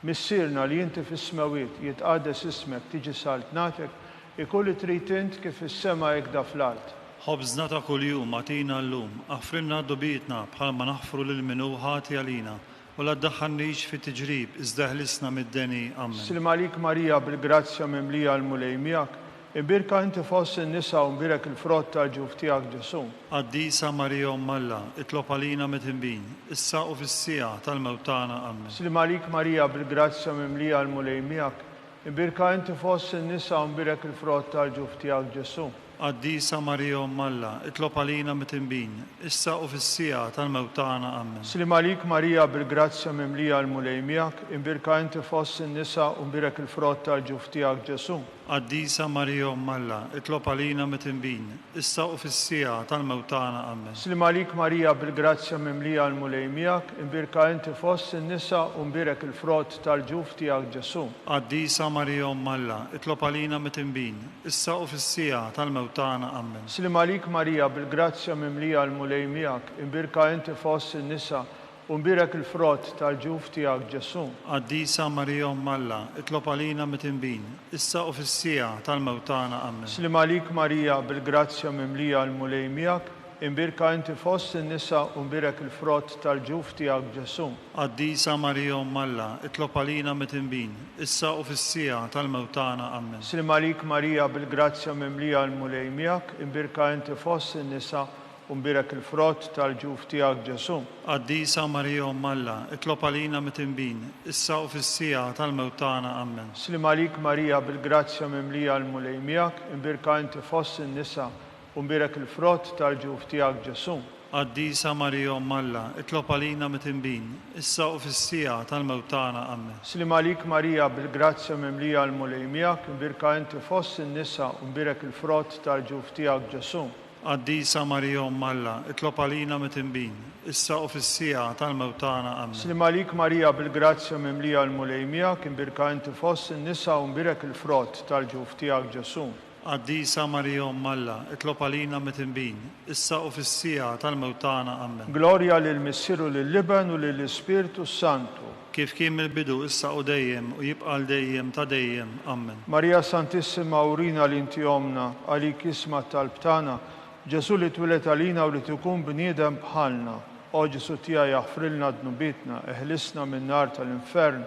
Missierna li inti fis-smewwiet, jitqaddes ismek, tiġi saltnatek, ikun li trid int kif fis-sema hekda fl-art. Ħobżna ta' kuljum agħtina llum, aħfrilna dnubietna bħalma naħfru lil min hu ħati għalina, u la ddaħħalnix fi tiġrib, iżda eħlisna mid-deni. Ammen. Sliem għalik Marija bil-grazzja mimlija l-Mulej miegħek, imbierka inti fost in-nisa u mbierek il-frott tal-ġuf tiegħek Ġesù. Qaddisa Marija Omm Alla, itlob għalina midinbin, issa u fis-siegħa tal-mewt tagħna. Ammen. Sliem għalik Marija bil-grazzja mimlija l-Mulej miegħek, imbierka inti fost in-nisa u mbierek il-frott tal-ġuf tiegħek Ġesù. Qaddisa Marija Omm Alla, itlob għalina midinbin, issa u fis-siegħa tal-mewt tagħna. Ammen. Sliem għalik Marija bil-grazzja mimlija l-Mulej miegħek, imbierka inti fost in-nisa u mbierek il-frott tal-ġuf tiegħek Ġesù. Qaddisa Marija Omm Alla, itlob għalina midinbin, issa u fis-siegħa tal-mewt tagħna. Ammen. Sliem għalik Marija bil-grazzja mimlija l-Mulej miegħek, imbierka inti fost in-nisa u mbierek il-frott tal-ġuf tiegħek Ġesù. Qaddisa Marija Omm Alla, itlob għalina midinbin, issa u fis-siegħa tal-mewt tagħna. Ammen. Sliem għalik Marija bil-grazzja mimlija l-Mulej miegħek, imbierka inti fost in-nisa u mbierek il-frott tal-ġuf tiegħek Ġesù. Qaddisa Marija Omm Alla, itlob għalina midinbin, issa u fis-siegħa tal-mewt tagħna. Ammen. Sliem għalik Marija bil-grazzja mimlija l-Mulej miegħek, imbierka inti fost in-nisa u mbierek il-frott tal-ġuf tiegħek Ġesù. Qaddisa Marija Omm Alla, itlob għalina midinbin, issa u fis-siegħa tal-mewt tagħna. Ammen. Sliem għalik Marija bil-grazzja mimlija l-Mulej miegħek, imbierka inti fost in-nisa u mbierek il-frott tal-ġuf tiegħek Ġesù. Qaddisa Marija Omm Alla, itlob għalina midinbin, issa u fis-siegħa tal-mewt tagħna. Ammen. Sliem għalik Marija bil-grazzja mimlija l-Mulej miegħek, imbierka inti fost in-nisa u mbierek il-frott tal-ġuf tiegħek Ġesù. Qaddisa Marija Omm Alla, itlob għalina midinbin, issa u fis-siegħa tal-mewt tagħna. Ammen. Sliem għalik Marija bil-grazzja mimlija l-Mulej miegħek, imbierka inti fost in-nisa u mbierek il-frott tal-ġuf tiegħek Ġesù. Qaddisa Marija Omm Alla, itlob għalina midinbin, issa u fis-siegħa tal-mewt tagħna. Ammen. Sliem għalik Marija bil-grazzja mimlija l-Mulej miegħek, imbierka inti fost in-nisa u mbierek il-frott tal-ġuf tiegħek Ġesù. Qaddisa Marija Omm Alla, itlob għalina midinbin, issa u fis-siegħa tal-mewt tagħna. Ammen. Glorja lill-Missier u lill-Iben u lill-Ispirtu s-Santu. Kif kien mill-bidu, issa u dejjem, u jibqa' għal dejjem ta' dejjem. Ammen. Marija Santissima, urina li inti ommna, għalik jisma' t-talb tagħna, Ġesù li twieled għalina u li ikun bniedem bħalna. O Ġesù tiegħi aħfrilna dnubietna, eħlisna min-nar tal-infern,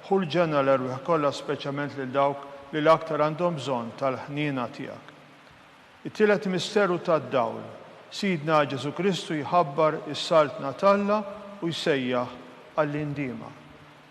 ħu l-ġenna l-erwieħ kollha speċjalment lil dawk li l-aktar għandhom bżonn tal-ħniena tiegħek. It-tielet misteru tad-dawl, Sidna Ġesù Kristu jħabbar is-Saltna t'Alla u jsejjaħ għall-indiema.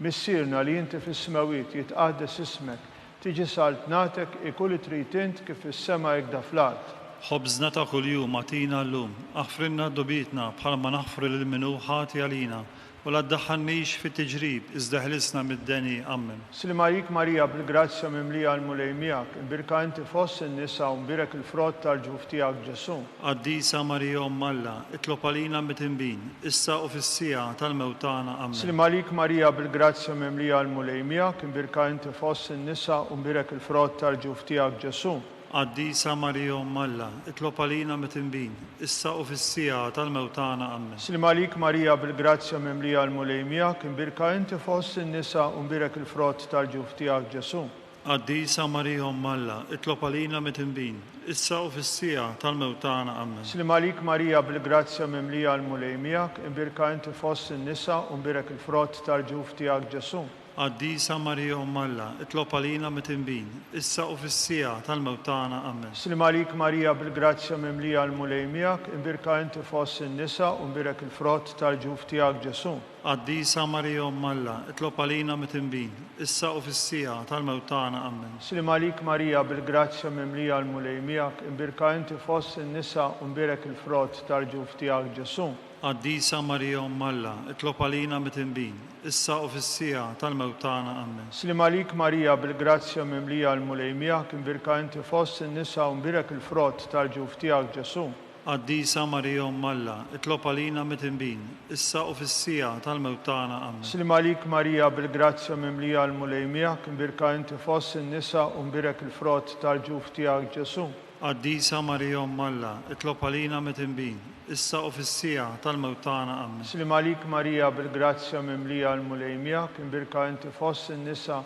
Missierna li inti fis-smewwiet, jitqaddes ismek, tiġi saltnatek, ikun li trid int kif fis-sema hekda fl-art. Ħobżna ta' kuljum agħtina llum, aħfrilna dnubietna bħalma naħfru lil min hu ħati għalina, u la ddaħħalnix fi tiġrib, iżda eħlisna mid-deni. Ammen. Sliem għalik Marija bil-grazzja mimlija l-Mulej miegħek, imbierka inti fost in-nisa u mbierek il-frott tal-ġuf tiegħek Ġesù. Qaddisa Marija Omm Alla, itlob għalina midinbin, issa u fis-siegħa tal-mewt tagħna. Ammen. Sliem għalik Marija bil-grazzja mimlija l-Mulej miegħek, imbierka inti fost in-nisa u mbierek il-frott tal-ġuf tiegħek Ġesù. Qaddisa Marija Omm Alla, itlob għalina midinbin, issa u fis-siegħa tal-mewt tagħna. Ammen. Sliem għalik Marija bil-grazzja mimlija l-Mulej miegħek, imbierka inti fost in-nisa u mbierek il-frott tal-ġuf tiegħek Ġesù. Qaddisa Marija Omm Alla, itlob għalina midinbin, issa u fis-siegħa tal-mewt tagħna. Ammen. Sliem għalik Marija bil-grazzja mimlija l-Mulej miegħek, imbierka inti fost in-nisa u mbierek il-frott tal-ġuf tiegħek Ġesù. Qaddisa Marija Omm Alla, itlob għalina midinbin, issa u fis-siegħa tal-mewt tagħna. Ammen. Sliem għalik Marija bil-grazzja mimlija l-Mulej miegħek, imbierka inti fost in-nisa u mbierek il-frott tal-ġuf tiegħek Ġesù. Qaddisa Marija Omm Alla, itlob għalina midinbin, issa u fis-siegħa tal-mewt tagħna. Ammen. Sliem għalik Marija bil-grazzja mimlija l-Mulej miegħek, imbierka inti fost in-nisa u mbierek il-frott tal-ġuf tiegħek Ġesù. Qaddisa Marija Omm Alla, itlob għalina midinbin, issa u fis-siegħa tal-mewt tagħna. Ammen. Sliem għalik Marija bil-grazzja mimlija l-Mulej miegħek, imbierka inti fost in-nisa u mbierek il-frott tal-ġuf tiegħek Ġesù. Qaddisa Marija Omm Alla, itlob għalina midinbin, issa u fis-siegħa tal-mewt tagħna. Ammen. Sliem għalik Marija bil-grazzja mimlija l-Mulej miegħek, imbierka inti fost in-nisa u mbierek il-frott tal-ġuf tiegħek Ġesù. Qaddisa Marija Omm Alla, itlob għalina midinbin, Issa u fis-siegħa tal-mewt tagħna. Ammen. Sliem għalik Marija bil-grazzja mimlija l-Mulej miegħek, imbierka inti fost in-nisa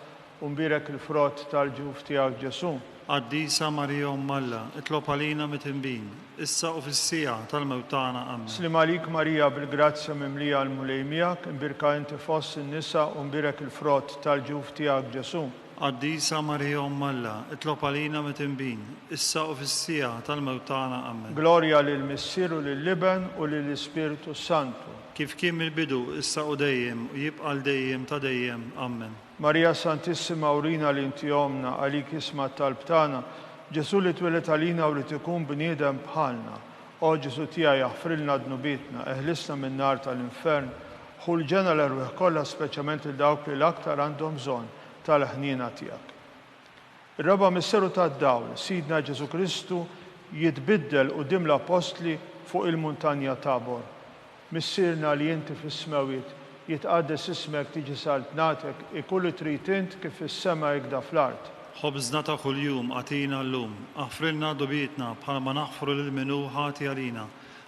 u mbierek il-frott tal-ġuf tiegħek Ġesù. Qaddisa Marija Omm Alla, itlob għalina midinbin, issa u fis-siegħa tal-mewt tagħna. Ammen. Sliem għalik Marija bil-grazzja mimlija l-Mulej miegħek, imbierka inti fost in-nisa u mbierek il-frott tal-ġuf tiegħek Ġesù. Qaddisa Marija Omm Alla, itlob għalina midinbin, issa u fis-siegħa tal-mewt tagħna. Ammen. Glorja lill-Missier u lill-Iben u lill-Ispirtu s-Santu. Kif kien mill-bidu, issa u dejjem, u jibqa' għal dejjem ta' dejjem. Ammen. Marija Santissima urina li inti Ommna, għalik isma' t-talb tagħna, Ġesù li twieled għalina u ried ikun bniedem bħalna. O Ġesù tiegħi aħfrilna dnubietna, eħlisna min-nar tal-infern, ħu l-ġenna l-erwieħ kollha speċjalment lil dawk li l-aktar għandhom bżonn tal-ħniena tiegħek. Ir-raba' misteru tad-dawl, Sidna Ġesù Kristu jitbiddel quddiem l-appostli fuq il-muntanja Tabor. Missierna li inti fis-smewwiet, jitqaddes ismek tiġi saltnatek, ikun li trid int kif fis-sema hekda fl-art. Ħobżna ta' kuljum agħtina llum, aħfrilna dnubietna bħalma naħfru lil min hu ħati għalina,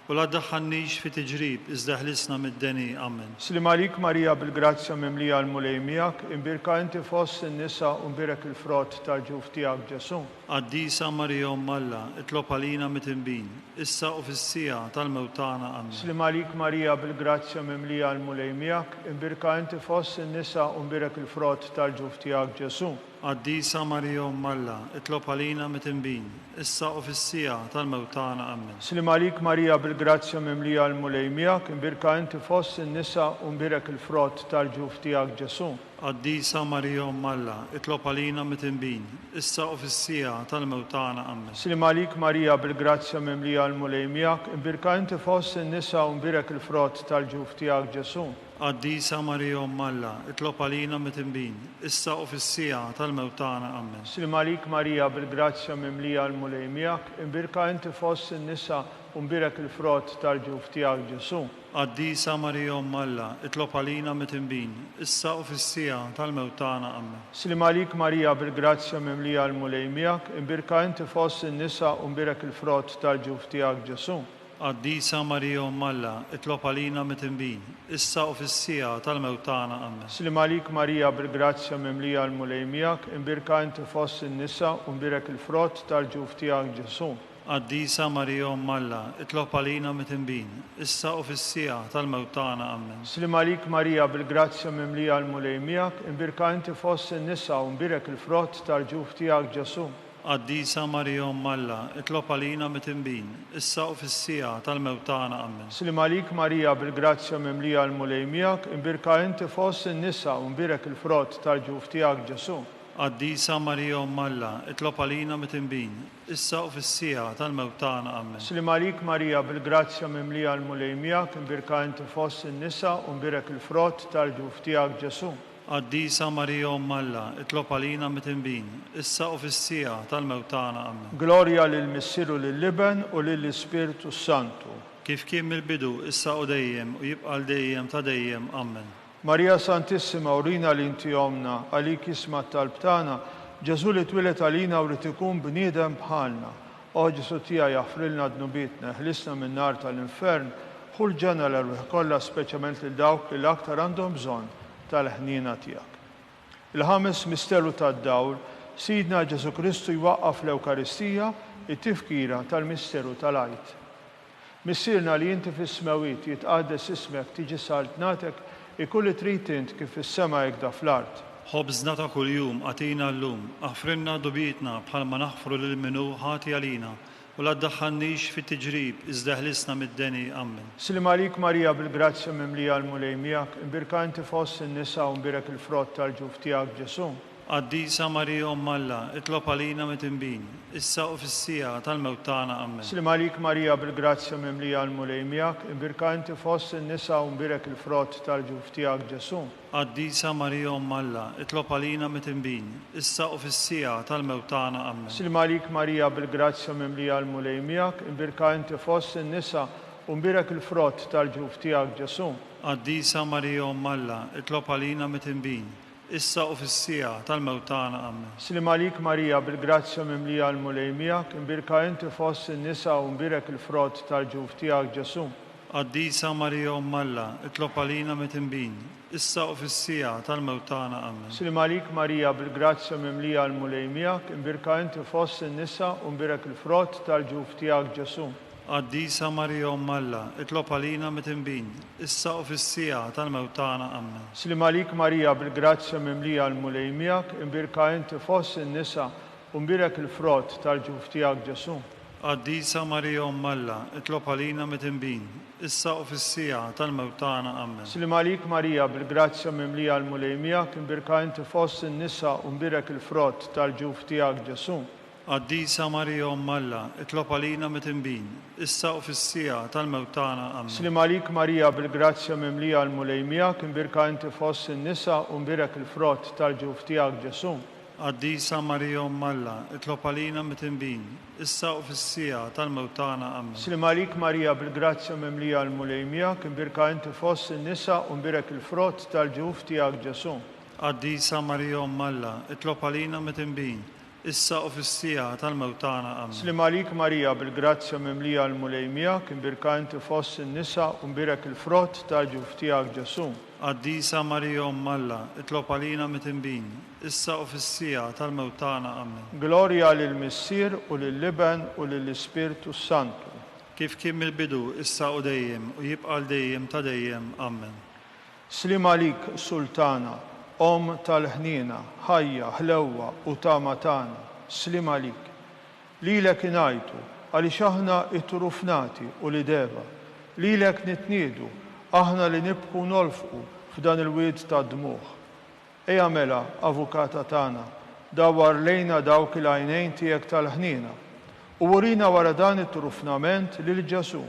U la ddaħħalnix fi tiġrib, iżda eħlisna mid-deni. Ammen. Sliem għalik Marija bil-grazzja mimlija l-Mulej miegħek, imbierka inti fost in-nisa u mbierek il-frott tal-ġuf tiegħek Ġesù. Qaddisa Marija Omm Alla, itlob għalina mitinbin, issa u fis-siegħa tal-mewt tagħna. Ammen. Sliem għalik Marija bil-grazzja mimlija l-Mulej miegħek, imbierka inti fost in-nisa u mbierek il-frott tal-ġuf tiegħek Ġesù. Qaddisa Marija Omm Alla, itlob għalina mitinbin, issa u fis-siegħa tal-mewt tagħna. Ammen. Sliem għalik Marija bil-grazzja mimlija l-Mulej miegħek, imbierka inti fost in-nisa u mbierek il-frott tal-ġuf tiegħek Ġesù. Qaddisa Marija Omm Alla, itlob għalina mitinbin, issa u fis-siegħa tal-mewt tagħna. Ammen. Sliem għalik Marija bil-grazzja mimlija l-Mulej miegħek, imbierka inti fost in-nisa u mbierek il-frott tal-ġuf tiegħek Ġesù. Qaddisa Marija Omm Alla, itlob għalina mitinbin, issa u fis-siegħa tal-mewt tagħna. Ammen. Sliem għalik Marija bil-grazzja mimlija l-Mulej miegħek, imbierka inti fost in-nisa u mbierek il-frott tal-ġuf tiegħek Ġesù. Qaddisa Marija Omm Alla, itlob għalina mitinbin, issa u fis-siegħa tal-mewt tagħna. Ammen. Sliem għalik Marija bil-grazzja mimlija l-Mulej miegħek, imbierka inti fost in-nisa u mbierek il-frott tal-ġuf tiegħek Ġesù. Qaddisa Marija Omm Alla, itlob għalina mitinbin, issa u fis-siegħa tal-mewt tagħna. Ammen. Sliem għalik Marija bil-grazzja mimlija l-Mulej miegħek, imbierka inti fost in-nisa u mbierek il-frott tal-ġuf tiegħek Ġesù. Qaddisa Marija Omm Alla, itlob għalina mitinbin, issa u fis-siegħa tal-mewt tagħna. Ammen. Sliem għalik Marija bil-grazzja mimlija l-Mulej miegħek, imbierka inti fost in-nisa u mbierek il-frott tal-ġuf tiegħek Ġesù. Qaddisa Marija Omm Alla, itlob għalina mitinbin, issa u fis-siegħa tal-mewt tagħna. Ammen. Sliem għalik Marija bil-grazzja mimlija l-Mulej miegħek, imbierka inti fost in-nisa u mbierek il-frott tal-ġuf tiegħek Ġesù. Qaddisa Marija Omm Alla, itlob għalina mitinbin, issa u fis-siegħa tal-mewt tagħna. Ammen. Sliem għalik Marija bil-grazzja mimlija l-Mulej miegħek, imbierka inti fost in-nisa u mbierek il-frott tal-ġuf tiegħek Ġesù. Qaddisa Marija Omm Alla, itlob għalina mitinbin, issa u fis-siegħa tal-mewt tagħna. Ammen. Glorja lill-Missier u lill-Iben u lill-Ispirtu s-Santu. Kif kien mill-bidu, issa u dejjem, u jibqa' għal dejjem ta' dejjem. Ammen. Marija Santissima urina li inti Ommna, għalik isma' t-talb tagħna, Ġesù li twieled għalina u ried ikun bniedem bħalna. O Ġesù tiegħi aħfrilna dnubietna, eħlisna min-nar tal-infern, ħu l-ġenna l-erwieħ kollha speċjalment lil dawk li l-aktar għandhom bżonn tal-ħniena tiegħek. Il-ħames misteru tad-dawl, Sidna Ġesù Kristu jwaqqaf l-Ewkaristija, it-tifkira tal-misteru tal-Għid. Missierna li inti fis-smewwiet, jitqaddes ismek, tiġi saltnatek, ikun li trid int kif fis-sema hekda fl-art. Ħobżna ta' kuljum agħtina llum, aħfrilna dnubietna bħalma naħfru lil min hu ħati għalina, u la ddaħħalnix fit-tiġrib, iżda eħlisna mid-deni. Ammen. Sliem għalik Marija bil-grazzja mimlija l-Mulej miegħek, imbierka inti fost in-nisa u mbierek il-frott tal-ġuf tiegħek Ġesù. Qaddisa Marija Omm Alla, itlob għalina mitinbin, issa u fis-siegħa tal-mewt tagħna. Ammen. Sliem għalik Marija bil-grazzja mimlija l-Mulej miegħek, imbierka inti fost in-nisa u mbierek il-frott tal-ġuf tiegħek Ġesù. Qaddisa Marija Omm Alla, itlob għalina mitinbin, issa u fis-siegħa tal-mewt tagħna. Ammen. Sliem għalik Marija bil-grazzja mimlija l-Mulej miegħek, imbierka inti fost in-nisa u mbierek il-frott tal-ġuf tiegħek Ġesù. Qaddisa Marija Omm Alla, itlob għalina mitinbin, Issa u fis-siegħa tal-mewt tagħna. Ammen. Sliem għalik Marija, bil-grazzja mimlija l-Mulej miegħek, imbierka inti fost in-nisa u mbierek il-frott tal-ġuf tiegħek Ġesù. Qaddisa Marija Omm Alla, itlob għalina midinbin, issa u fis-siegħa tal-mewt tagħna. Ammen. Sliem għalik Marija, bil-grazzja mimlija l-Mulej miegħek, imbierka inti fost in-nisa u mbierek il-frott tal-ġuf tiegħek Ġesù. Qaddisa Marija Omm Alla, itlob għalina midinbin, issa u fis-siegħa tal-mewt tagħna. Ammen. Sliem għalik Marija, bil-grazzja mimlija l-Mulej miegħek, imbierka inti fost in-nisa u mbierek il-frott tal-ġuf tiegħek Ġesù. Qaddisa Marija Omm Alla, itlob għalina midinbin, issa u fis-siegħa tal-mewt tagħna. Ammen. Sliem għalik Marija, bil-grazzja mimlija l-Mulej miegħek, imbierka inti fost in-nisa u mbierek il-frott tal-ġuf tiegħek Ġesù. Qaddisa Marija Omm Alla, itlob għalina midinbin, issa u fis-siegħa tal-mewt tagħna. Ammen. Sliem għalik Marija, bil-grazzja mimlija l-Mulej miegħek, imbierka inti fost in-nisa u mbierek il-frott tal-ġuf tiegħek Ġesù. Qaddisa Marija Omm Alla, itlob għalina midinbin, issa u fis-siegħa tal-mewt tagħna. Ammen. Sliem għalik Marija, bil-grazzja mimlija l-Mulej miegħek, imbierka inti fost in-nisa u mbierek il-frott tal-ġuf tiegħek Ġesù. Qaddisa Marija Omm Alla, itlob għalina midinbin, issa u fis-siegħa tal-mewt tagħna. Ammen. Sliem għalik Marija, bil-grazzja mimlija l-Mulej miegħek, imbierka inti fost in-nisa u mbierek il-frott tal-ġuf tiegħek Ġesù. Qaddisa Marija Omm Alla, itlob għalina midinbin, issa u fis-siegħa tal-mewt tagħna. Ammen. Glorja lill-Missier u lill-Iben u lill-Ispirtu s-Santu. Kif kien mill-bidu, issa u dejjem, u jibqa' għal dejjem ta' dejjem. Ammen. Sliem għalik Sultana, Omm tal-ħniena, ħajja, ħlewwa u tama tagħna, sliem għalik. Lilek ingħajtu, għaliex aħna t-turufnati u l-ideva. Lilek nitniedu, aħna li nibku u nolfqu f'dan il-wied tad-dmugħ. Ejja mela, Avukata tagħna, dawwar lejna dawk il-għajnejn tiegħek tal-ħniena, u urina wara dan it-turufnament lil Ġesù,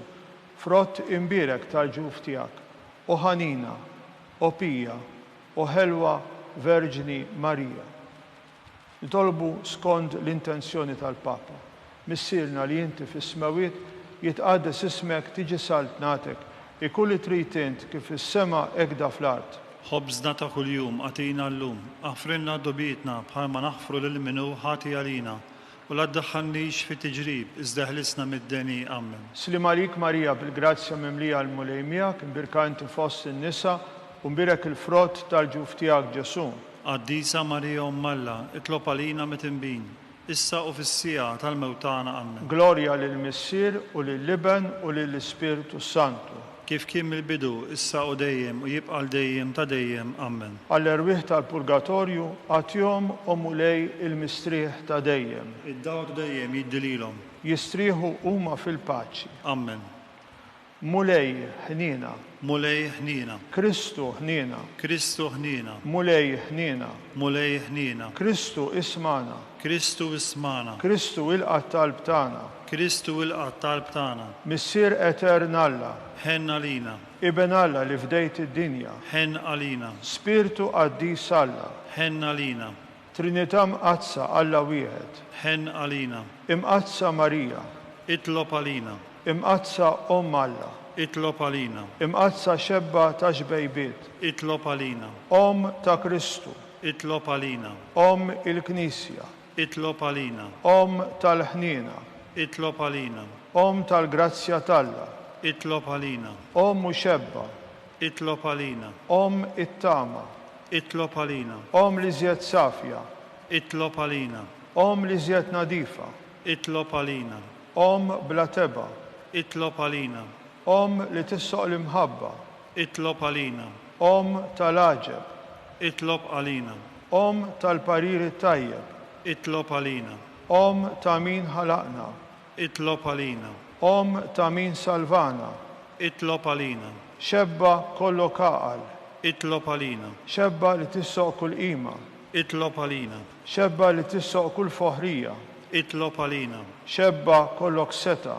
frott imbierek tal-ġuf tiegħek, O ħanina, o pija, o ħelwa Verġni Marija. Nitolbu skond l-intenzjoni tal-Papa. Missierna li inti fis-smewwiet, jitqaddes ismek, tiġi saltnatek, ikun li trid int kif fis-sema hekda fl-art. Ħobżna ta' kuljum agħtina llum, aħfrilna dnubietna bħalma naħfru lil min hu ħati għalina, U la ddaħħalnix fi tiġrib, iżda eħlisna mid-deni. Ammen. Sliem għalik Marija, bil-grazzja mimlija l-Mulej miegħek, imbierka inti fost in-nisa, u mbierek il-frott tal-ġuf tiegħek Ġesù. Qaddisa Marija Omm Alla, itlob għalina mitinbin, issa u fis-siegħa tal-mewt tagħna. Ammen. Glorja lill-Missier, u lill-Iben, u lill-Ispirtu s-Santu. Kif kien mill-bidu, issa u dejjem, u jibqa' għal dejjem ta' dejjem. Ammen. Għall-erwieħ tal-purgatorju, agħtihom, o Mulej, il-mistrieħ ta' dejjem. Id-dawl ta' dejjem jiddi lilhom. Jistrieħu huma fil-paċi. Ammen. Mulej, ħniena. Mulej, ħniena. Kristu, ħniena. Kristu, ħniena. Mulej, ħniena. Mulej, ħniena. Kristu, ismagħna. Kristu, ismagħna. Kristu, ilqa' t-talb tagħna. Kristu, ilqa' t-talb tagħna. Missier etern Alla. Ħenn għalina. Iben Alla li fdejt id-dinja. Ħenn għalina. Spirtu qaddis Alla. Ħenn għalina. Trinità Mqaddsa Alla wieħed. Ħenn għalina. Imqaddsa Marija. Itlob għalina. Imqaddsa Omm Alla. Itlob għalina. Imqaddsa Xebba ta' xbejbiet. Itlob għalina. Omm ta' Kristu. Itlob għalina. Omm il-Knisja. Itlob għalina. Omm tal-ħniena. Itlob għalina. Omm tal-grazzja t'Alla. Itlob għalina. Omm u xebba. Itlob għalina. Omm it-tama. Itlob għalina. Omm l-iżjed safja. Itlob għalina. Omm l-iżjed nadifa. Itlob għalina. Omm bla tebgħa. Itlob għalina. Omm li tissoq l-imħabba. Itlob għalina. Omm tal-għaġeb. Itlob għalina. Omm tal-parir it-tajjeb. Itlob għalina. Omm ta' min ħalaqna. Itlob għalina. Omm ta' min salvana. Itlob għalina. Xebba kollok għaqal. Itlob għalina. Xebba li tissoq kull qima. Itlob għalina. Xebba li tissoq kull foħrija. Itlob għalina. Xebba kollok setgħa.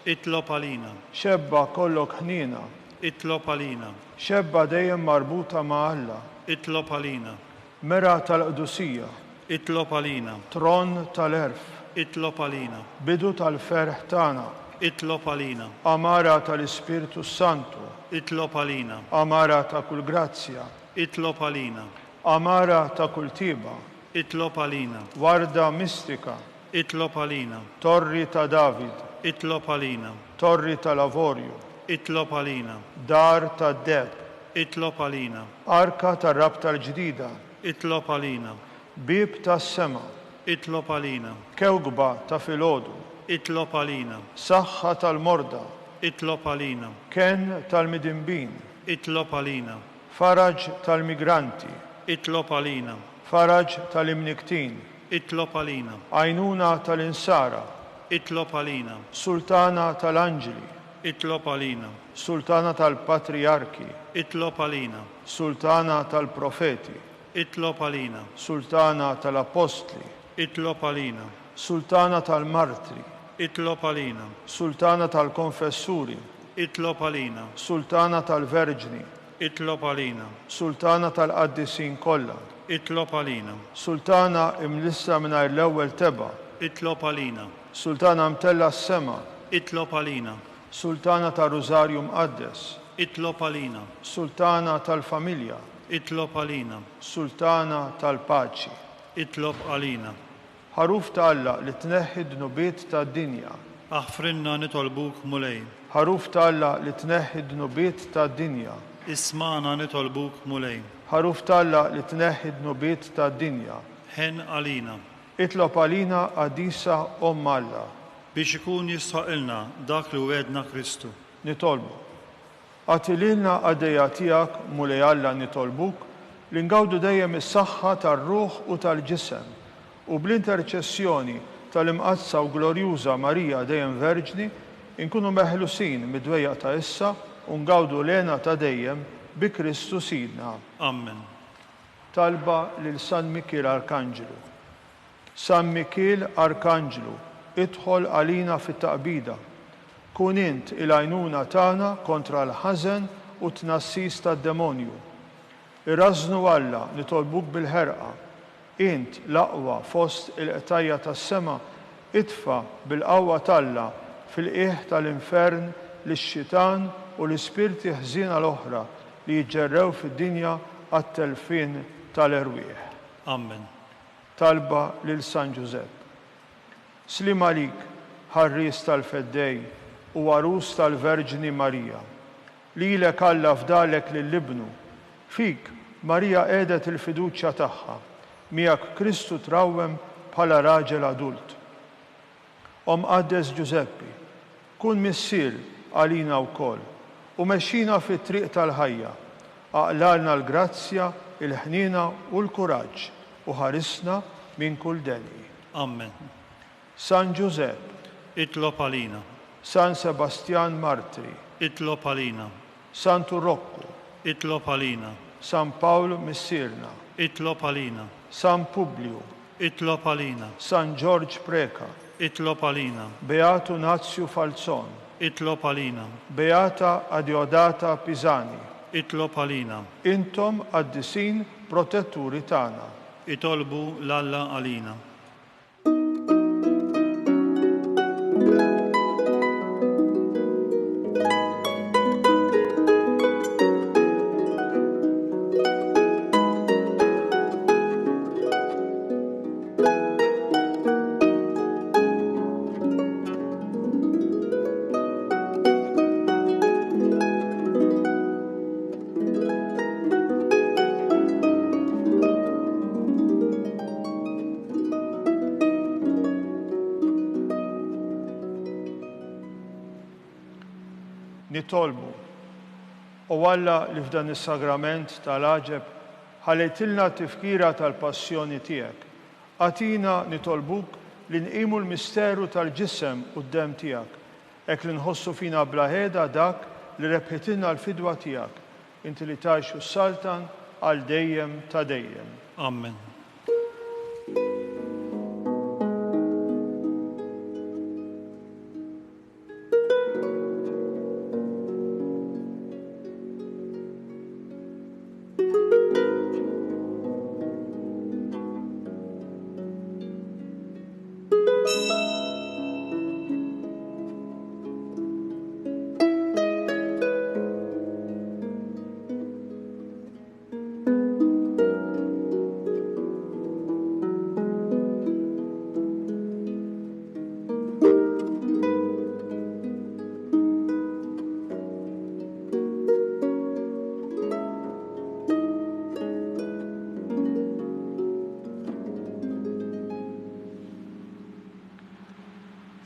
Itlob għalina. Xebba kollok ħniena. Itlob għalina. Xebba dejjem marbuta ma' Alla. Itlob għalina. Mera tal-qdusija. Itlob għalina. Tron tal-għerf. Itlob għalina. Bidu tal-ferħ tagħna. Itlob għalina. Għamara tal-Ispirtu s-Santu. Itlob għalina. Għamara ta' kull grazzja. Itlob għalina. Għamara ta' kull tjieba. Itlob għalina. Warda mistika. Itlob għalina. Torri ta' David. Itlob għalina. Torri tal-avorju. Itlob għalina. Dar tad-deheb. Itlob għalina. Arka tar-Rabta l-Ġdida. Itlob għalina. Bieb tas-sema. Itlob għalina. Kewkba ta' filgħodu. Itlob għalina. Saħħa tal-morda. Itlob għalina. Kenn tal-midinbin. Itlob għalina. Faraġ tal-migranti. Itlob għalina. Faraġ tal-imnikktin. Itlob għalina. Għajnuna tal-insara. Itlob għalina. Sultana tal-anġli. Itlob għalina. Sultana tal-patrijarki. Itlob għalina. Sultana tal-profeti. Itlob għalina. Sultana tal-appostli. Itlob għalina. Sultana tal-martri. Itlob għalina. Sultana tal-konfessuri. Itlob għalina. Sultana tal-verġni. Itlob għalina. Sultana tal-qaddisin kollha. Itlob għalina. Sultana imlissla mingħajr l-ewwel tebgħa. Itlob għalina. Sultana mtellgħa s-sema. Itlob għalina. Sultana tar-Rużarju Mqaddes. Itlob għalina. Sultana tal-familja. Itlob għalina. Sultana tal-paċi. Itlob għalina. Ħaruf ta' Alla li tneħħi d-dnubiet tad-dinja. Aħfrilna nitolbuk, Mulej. Ħaruf ta' Alla li tneħħi d-dnubiet tad-dinja. Ismagħna nitolbuk, Mulej. Ħaruf ta' Alla li tneħħi d-dnubiet tad-dinja. Ħenn għalina. Itlob għalina qaddisa Omm Alla. Biex ikun jistħoqqilna dak li wegħedna Kristu. Nitolbu. Agħti lilna qaddejja tiegħek, Mulej Alla nitolbuk, li ngawdu dejjem is-saħħa tar-ruħ u tal-ġisem, u bl-interċessjoni tal-Imqaddsa u Glorjuża Marija dejjem Verġni, inkunu meħlusin mid-dwejjaq ta' issa u ngawdu l-hena ta' dejjem bi Kristu Sidna. Ammen. Talba lil San Mikiel Arkanġlu. San Mikiel Arkanġlu, idħol għalina fit-taqbida. Kun int il-għajnuna tagħna kontra l-ħażen u t-tnassis tad-demonju. Irażżnu Alla, nitolbuk bil-ħerqa. Int, l-aqwa fost il-qtajja' tas-sema, itfa' bil-qawwa t'Alla fil-qiegħ tal-infern lix-xitan u l-ispirti ħżiena l-oħra li jiġġerrew fid-dinja għat-telfien tal-erwieħ. Ammen. Talba lil San Ġużepp. Sliem għalik, ħarries tal-Feddej u għarus tal-Verġni Marija. Lilek Alla fdalek lil Ibnu. Fik, Marija qiegħdet il-fiduċja tagħha. Miegħek Kristu trawwem bħala raġel adult. O Mqaddes Ġużeppi, kun missier għalina wkoll u mexxina fit-triq tal-ħajja. Aqlgħalna l-grazzja, il-ħniena u l-kuraġġ u ħarisna minn kull deni. Ammen. San Ġużepp. Itlob għalina. San Sebastjan Martri. Itlob għalina. Santu Rokku. Itlob għalina. San Pawl Missierna. Itlob għalina. San Publju. Itlob għalina. San Ġorġ Preca. Itlob għalina. Beatu Nazju Falzon. Itlob għalina. Beata Adeodata Pisani. Itlob għalina. Intom qaddisin protetturi tagħna. Itolbu 'l Alla għalina. Nitolbu. O Alla li f'dan is-sagrament tal-għaġeb ħallejtilna t-tifkira tal-passjoni tiegħek, agħtina nitolbuk li nqimu l-misteru tal-ġisem u d-demm tiegħek, hekk li nħossu fina bla heda dak li rebħitilna l-fidwa tiegħek, inti li tgħix u ssaltan għal dejjem ta' dejjem. Ammen.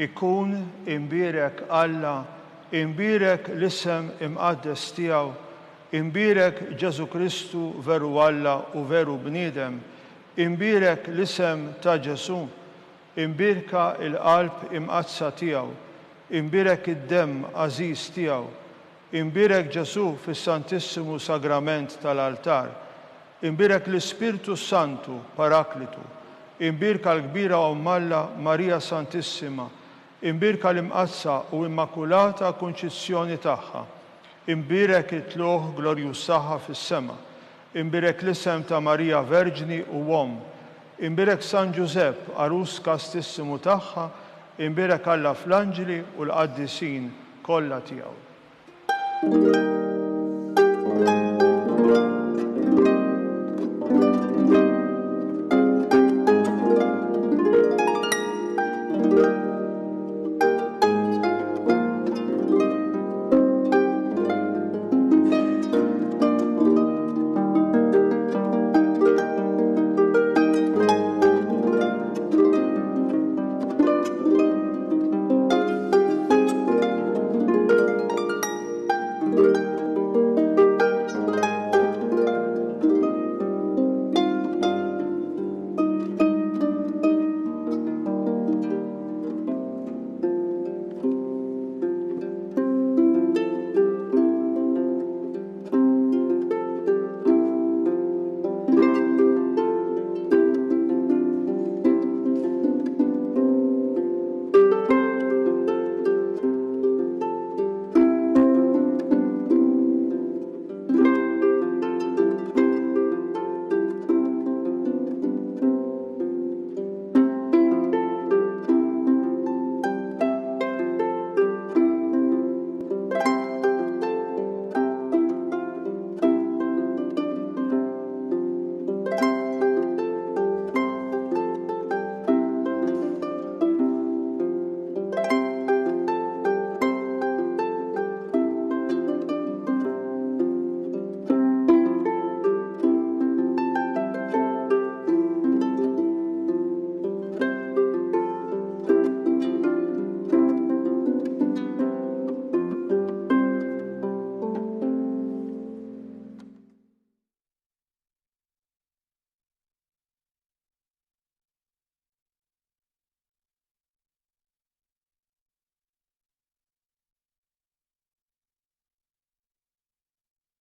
Ikun imbierek Alla, imbierek l-isem imqaddes tiegħu, imbierek Ġesù Kristu veru Alla u veru bniedem, imbierek l-isem ta' Ġesù, imbierka l-Qalb Imqaddsa tiegħu, imbierek id-Demm għażiż tiegħu, imbierek Ġesù fis-Santissimu Sagrament tal-Altar, Imbierek l-Ispirtu s-Santu, Paraklitu. Imbierka l-kbira Omm Alla, Marija Santissima. Imbierka l-Imqaddsa u Immakulata Kunċizzjoni tagħha. Imbierek it-Tlugħ glorjuż tagħha fis-sema. Imbierek l-isem ta' Marija Verġni u Omm. Imbierek San Ġużepp, għarus kastissimu tagħha, imbierek Alla fl-anġli u l-qaddisin kollha tiegħu.